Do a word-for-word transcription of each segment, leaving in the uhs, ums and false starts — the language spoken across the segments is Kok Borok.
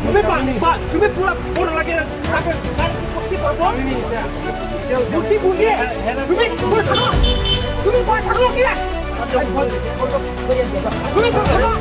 তুমি পা-, পা-, তুমি পুরা, পুরা লাগে, লাগে, লাগে, বুদ্ধি পাবো। বুদ্ধি বুঝে, তুমি পুরো থাকো, তুমি পুরো থাকো, কি না? তুমি পুরো থাকো।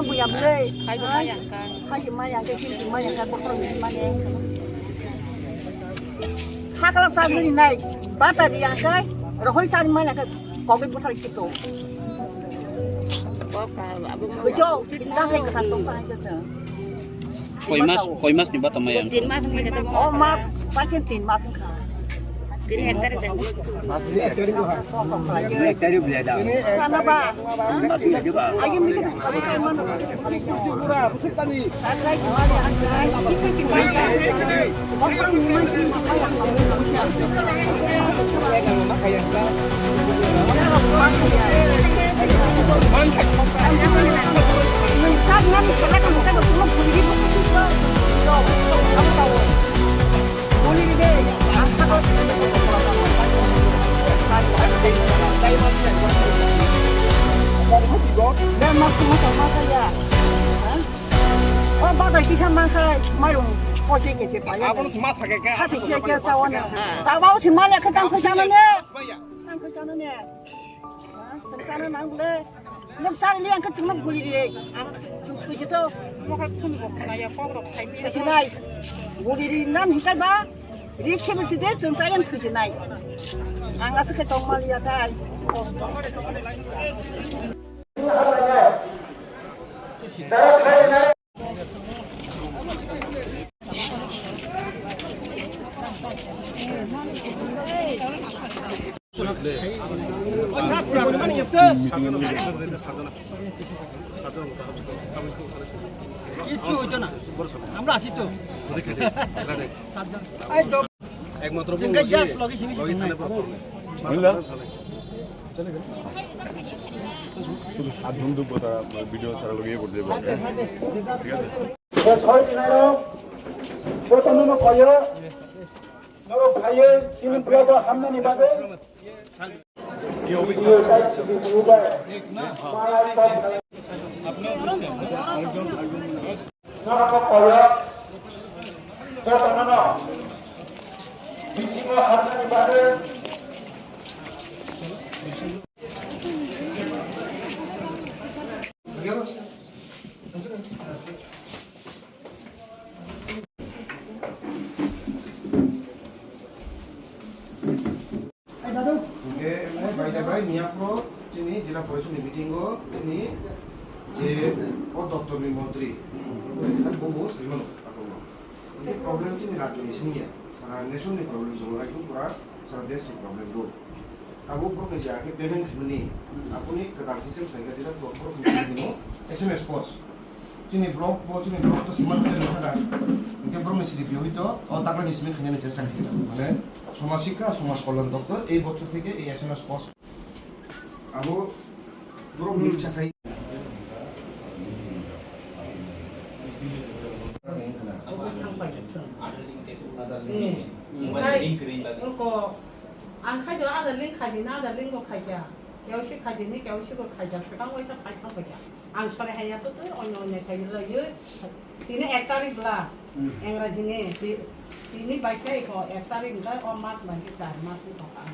Buya bwrwi. Khaidi maya hwnkha. Khaidi maya hwnkha, khaidi maya hwnkha, bokhorok ni mani. Sakala chajwk ni nai, bata di hwnkha, rohori chari mani hwnkha, kogwi buthar kito. Bujo, tang hai kwthar tong tang hai kwthar. Koi mas, koi mas ni bata maya hwnkha? Tin mas wngkha. O mas, paikhe tin mas wngkha. Tini ek tarik dan. Ek tarik belai dah. Sana ba. Ayo mikir. O bagwi kisa mankhai mairung kochi kechi paya. Abono se ma sakhe kha. Hati khe khe sawana. Tabao se manya khe tang khe sanane. Tang khe sanane. Tang sana nang le. Nok sari le ang khe tungno guli ri. Ang sung thui jito. Mo khe khun bo khna ya kok rok sai bi. Kesi nai. Guli ri nan hikai ba. Ri khe bi tide sung sai ang thui jinai. Ang asa khe tong mali ya tai. কিচ্ছু হইতো না, আমরা আছি তো। একমাত্র single just লগে সিমি সিমি নাই। শুধু সাত বন্ধু কথা ভিডিও ছাড়া লগে করতে পারবে। ঠিক আছে। Norok phaiwi chini blogo hamnani bagwi video tai sidi phuru bai. Norok koyo jotono no bisingo hamnani bagwi. Hingke, bai da bai, miyaphro chini jila porishod ni meeting o chini je o doptor ni montri, bobo swimano, akhoro. Hingke problem chini rajyo ni simi ya, sara nation ni problem chwng lai pura sara desh ni problem do. Tabuk borok ni je age payment khimani, aboni kwtal system khlaikha, jila borok ni S M S post. Chini block bo, chini block to siman khe nukha da. Hingke borok ni sidi biyogi to, o takla ni simi khainani chesta khaikha. Mane, somaj sikha, somaj kolyan doptor, ei bochor theke ei S M S post. Abo borok ni icha khai. Abo thang pai. Mobile link kwrwi bagwi. Ang khai do, ada link khai di na, ada link bo khai kha. Keo si khai di ni, keo si bo khai kha. Swkang waisa khai thang pai kha. Ang sore haya to twi onyo onyo khai laiwi. Tini ek tarik bla. Hmm. Engrajini ti-, tini bai khai ko ek tarik hwnkhe o mas bai khe char mas ni thokha.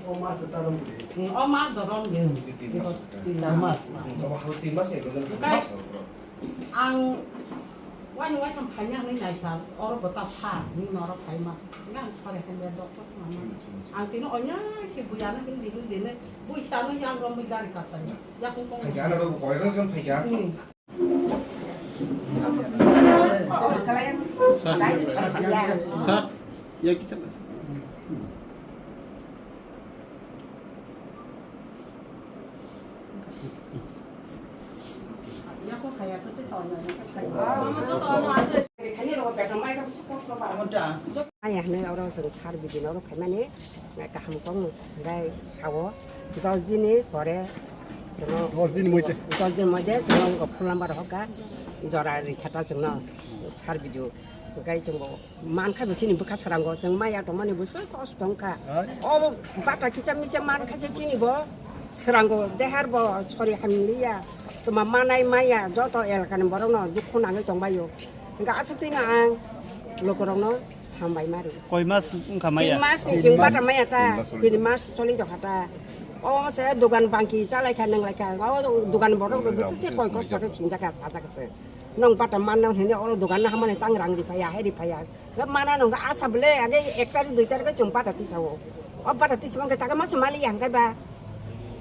O mas do ta rom de. Hmm, o mas do rom de. Hmm, tin mas. Tin mas. Tin mas. Obo hal tin mas ni bwdal. Okai. Ang wani wai thang phanya ni naikha. Oro bota sa ni norok khai mas. Nang sore hanya doktor mama. Ang tini onyo si buyana hindi hindi ne. Bui sa no yang rom bui gari kasai. Yakung kong. Phaikha, ano rok koi rok jong phaikha. Hmm. Sir, sir, ya kisa. Ayah ne oro sir bidino oro khaimani. Kaham kok no hwnkhe sao, dos din ni pore chwng dos din moide. Dos din moide chwng phone number hokha, jora rikha ta chwngno sir bidu. Hwnkhe chwngbo mankha bo chini bwkha srango, chwng maya tongmani bo soi kosto wngkha. Hai. Obo bata kicha micha mankha se chini bo srango, dehar bo sori hamliya, tuma manai maya joto elakani borokno dukhu nangwi tongbaio. Hwnkhe aswk twi no ang lukurokno hambai ma rw. Koi mas wngkha maya? Tin mas ni jing bata maya ta, tin mas choli rokha ta. O se dogan bangki chalai kha, nwnglai kha, o dogan borok rok bwswk se koi kosto khe singjak kha, sajak kha se. Nwng bata man nang hwnwi oro dogan no hamani tang rang ri phaiya, hai ri phaiya. Ga mana nwng asa bwle age ek tarik dui tarik chwng bata tisao. O bata tisao hwnkhe taka masa mali ya hwnkhe ba.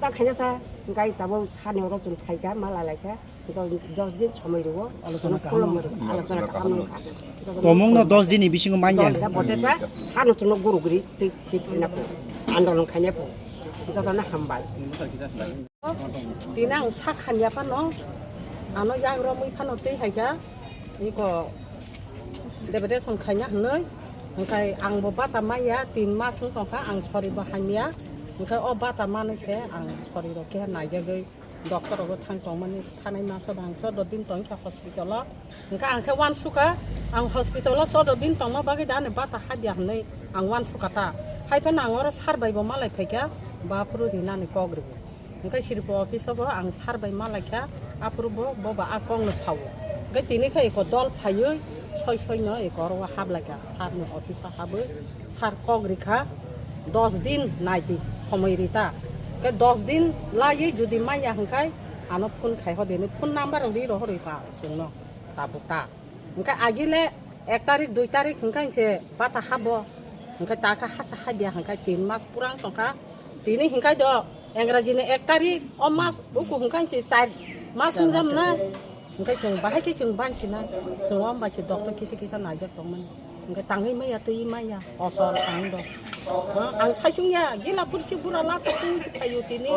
Ta khaina sa hwnkhe tabuk sani oro chwng phaikha, mala laikha. Dos, dos din somoi rwo, alochona khulumwi rwo, alochona kaham wngkha. Tomung no dos din ni bisingo manya. Dos da bote sa, sano chwngno guru guri twi, twi phina po, andolon khaina po, jotono hambai. Tini ang sak hamya phano, ano yak romwi phano twi hai kha, iko deputation khaina hwnwi, hwnkhe ang bo bata maya, tin mas wng tongkha, ang sori bo hamya, hwnkhe o bata manwi se ang sori rok khe naijagwi. Doctor rogo thang tongmani thanai masa bang chordo din tongkha hospital o. Hwnkhe ang khe uansukha, ang hospital o chordo din tongma bagwi da ani bata habya hwnwi ang uansukha ta. Hai phano ang oro sir bai bo malai phaikha, ba aphuru rinani kok rwgo. Hwnkhe siripo office o bo ang sir bai malaikha, aphuru bo, bo ba a kokno sao. Hwnkhe tini khe eko dol phaiwi soi soi no eko oro haplaikha, sir ni office o habwi. Sir kok rikha, dos din naidi somoi rita. Ke dos din laiwi jodi manya hwnkhe ano phone khai ho dini, phone number rok ri rohorwi pa chwngno tabuk ta. Hwnkhe agile ek tarik, dui tarik hwnkhe se bata habo. Hwnkhe ta khe hasa habya hwnkhe tin mas purang tongkha. Tini hwnkhe do Engrajini ek tarik, o mas uku hwnkhe se char mas wngjamna. Hwnkhe chwng bahai khe chwng banchina, chwng o bai se doctor kisa kisa naijak tongmani. Hwnkhe tangwi maya twi maya, osol ang do. Ha, ang saichung ya, gila pursi bura la thung phaio tini.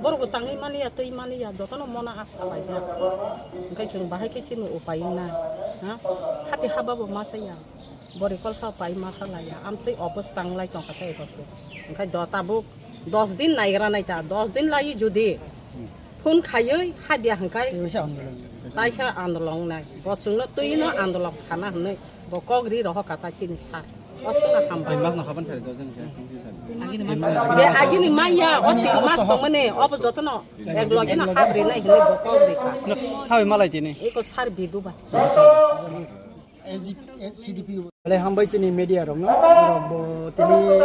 Borok bo tangwi mani ya, twi mani ya, jotono mona asa laijak. Hwnkhe chwng bahai khe chini upai wngna. Ha, hati haba bo masa ya. Bori kolsa pai masa laiya, amtwi obos tanglai tongkha tei eko se. Hwnkhe do tabuk dos din naigra naita, dos din laiwi jodi phone khaiwi habya hwnkhe taisa andolong wngnai. Bo chwngno twino andolong khana hwnwi bo kok ri rohor kha ta chini sir. O swngno hambai. Tin mas no haban sari dos din khe, tin sari. Je agini manya, o tin mas tongmani, obo jotono ek loge no hab rinai hwnwi bo kok ri kha. Nok sawi malai tini. Eko sir bidu ba. S D, S D P O. Belai hambai chini media rokno, borok bo tini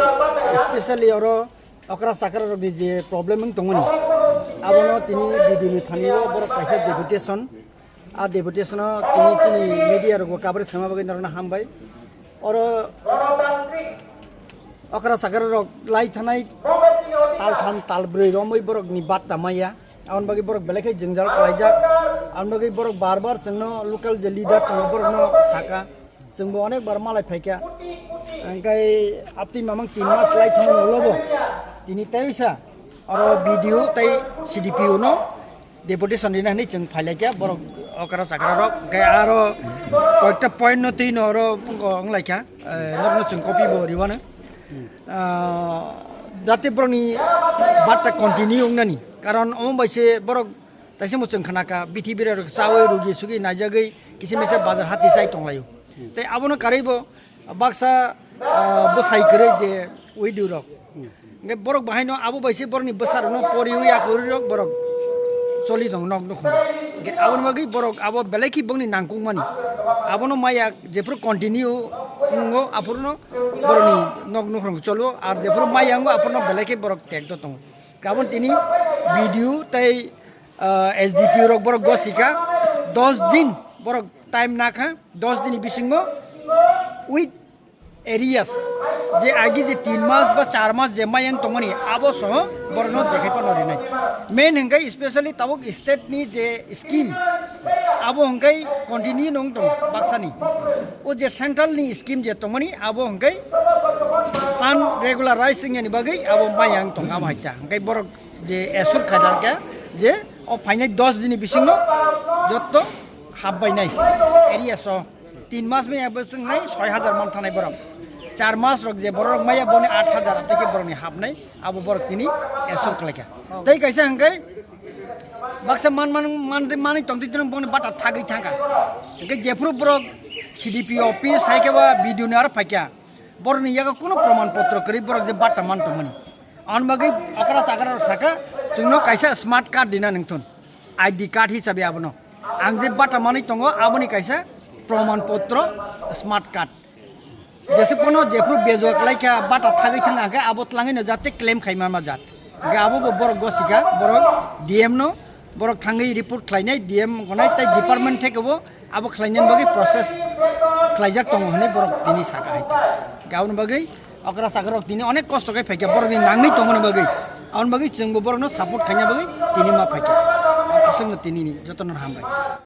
specially oro okra chakra rokni je problem wng tongmani, abono tini B D O ni thani o borok kaisa deputation, a deputation o tini chini media rok bo coverage khaima bagwi norokno hambai. Oro okra chakra rok lai thanai tal tham tal brwi romwi borok ni batta maya. Aboni bagwi borok belai khe jwngjal khlaijak. Aboni bagwi borok bar bar chwngno local je leader tongo borokno saka. Chwngbo onek bar malai phaikha. Hwnkhe aptwi mamang tin mas lai thangmani ulo bo tini teisa oro B D O tei C D P O no deputation rina hinwi chwng phailaikha borok okra chakra rok. Hwnkhe aro koyekta point no twi no oro wnglaikha, eh, nokno chwng copy bo riwano. Ah, jate borokni batta continue wngnani. Karon omo bai se borok taisa muchung khanaka, bithi bira rok chawi rugi sugi naijagwi kisa misa bazar hati chai tonglaio. Tei abono karwi bo baksa, ah, bwsai kwrwi je widow rok. Hwnkhe borok bahaino abo bai se borokni bwsa rokno poriwi yakurwi rok borok choli tong nok nukhung. Hwnkhe aboni bagwi borok abo belai khe bongni nangkukmani. Abono maya jephuru continue wngo, aphuru no borokni nok nukhung cholo, ar jephuru maya wngo, aphuru no belai khe borok tekto tongo. Aboni tini B D O tei, ah, S D P O rok borok gosika, dos din borok time nakha, dos din bisingo with areas, je agi je tin mas ba char mas je mayang tongmani, abo soho borokno jekhai phano rinai. Main hwnkhe specially tabuk state ni je scheme, abo hwnkhe continue nung tong baksani. O je central ni scheme je tongmani, abo hwnkhe pan regularize wngya ni bagwi abo mayang tong abo haita. Hwnkhe borok je esur khaidar khe je o phainai dos dini bisingo jotto hapbainai area so. Tin mas maya bo chwngnai soi hajar man thanai borok. Char mas rok je borok rok maya boni aat hajar aboni khe borokni hapnai, abo borok tini esor khlaikha. Tei kaisa hwnkhe baksa man, man, man, manwi tongtwi tini boni bata thagwi thangkha. Hwnkhe jephuru borok C D P office hai khe ba B D O ni aro phaikha. Borokni yago kuno proman potro kwrwi borok je bata man tongmani. Aboni bagwi okra chakra rok saka, chwngno kaisa smart card dina nangthun. I D card hisabe abono. Ang je bata manwi tongo, aboni kaisa proman potro, smart card. Jese pono jephuru bejua khlaikha, bata thagwi thang hwnkhe abo tlangwino jate claim khai manma jat. Hwnkhe abo bo borok gosika, borok D M no, borok thangwi report khlainai, D M gonai tei department theke bo abo khlainani bagwi process khlaijak tongo hwnwi borok tini saka hai. Hwnkhe aboni bagwi okra chakra rok tini onek kosto khe phaikha borokni nangwi tongmani bagwi. Aboni bagwi chwngbo borokno support khaina bagwi tini ma phaikha. Aswkno tinini jotono hambai.